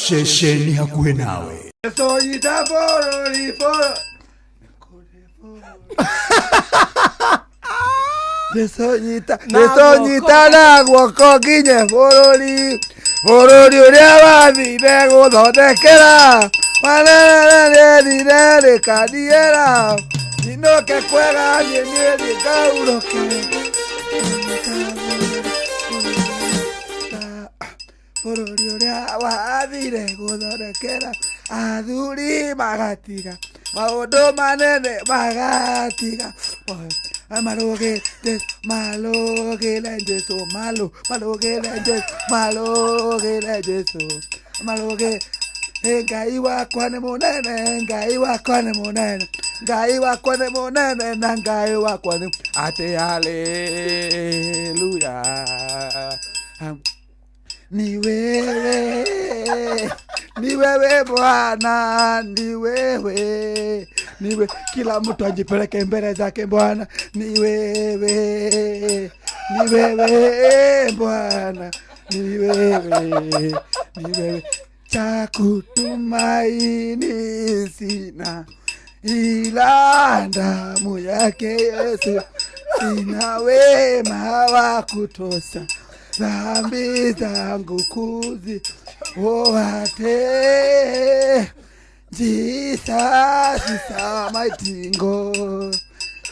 Ceceni hakuhĩ nawe. Tũnyita bũrũri bũrũri Jesũ Na Jesũ guoko. Nyita na guoko nginye bũrũri bũrũri ũrĩa wathire gũthondekera manenenethire rĩkaniera inũke kwega niĩ niĩ thiĩ ngaurũke. Bũrũri ũrĩa wathire gũthondekera athuri magatiga maũndũ manene magatiga marũgĩte marũgĩre Jesu malu marũgĩre Jesu marũgĩre Jesu marũgĩ. Ngai wakwa nĩ mũnene, Ngai wakwa nĩ mũnene, Ngai wakwa nĩ mũnene na Ngai wakwa nĩ atĩ haleluya. Ni wewe, ni wewe Bwana, ni wewe, ni wewe. Kila mtu ajipeleke mbele zake Bwana, ni wewe, ni wewe Bwana, ni wewe, ni wewe. Cha kutumaini sina ila damu yake Yesu, sina wema wa kutosha dhambi zangu kuzi oate. Jesus is a mighty God.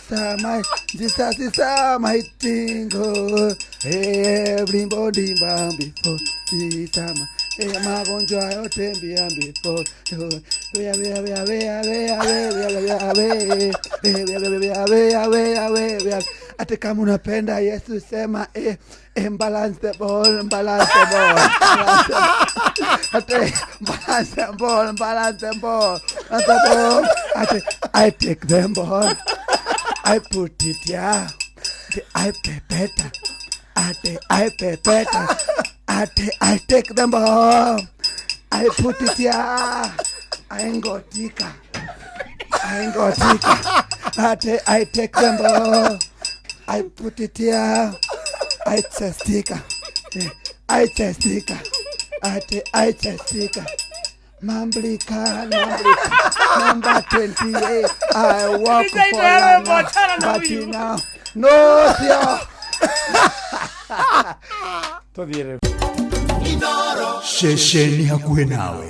Samai, Jesus is a mighty God. Everybody bow before Jesus. Magonjwa yote mbia before. Vea, vea, vea, vea, vea, vea, vea, vea, vea, vea, vea, vea, vea, vea, vea. Ati kama unapenda Yesu sema balance the ball, balance the ball. Ati balance the ball, balance the ball, balance the ball. Ati I take the ball. I put it here. Ati I pepeta. Ati I pepeta. Ati I take the ball. I put it here. I ngotika. I ngotika. Ati I take the ball. I put it here. I testika. I testika. Ati I testika. Mamblika, mamblika, number 28. I walk for Nitaita now, na but huyu. Now, no, sio. Tũthiĩ rĩu. Ceceni hakuhĩ nawe.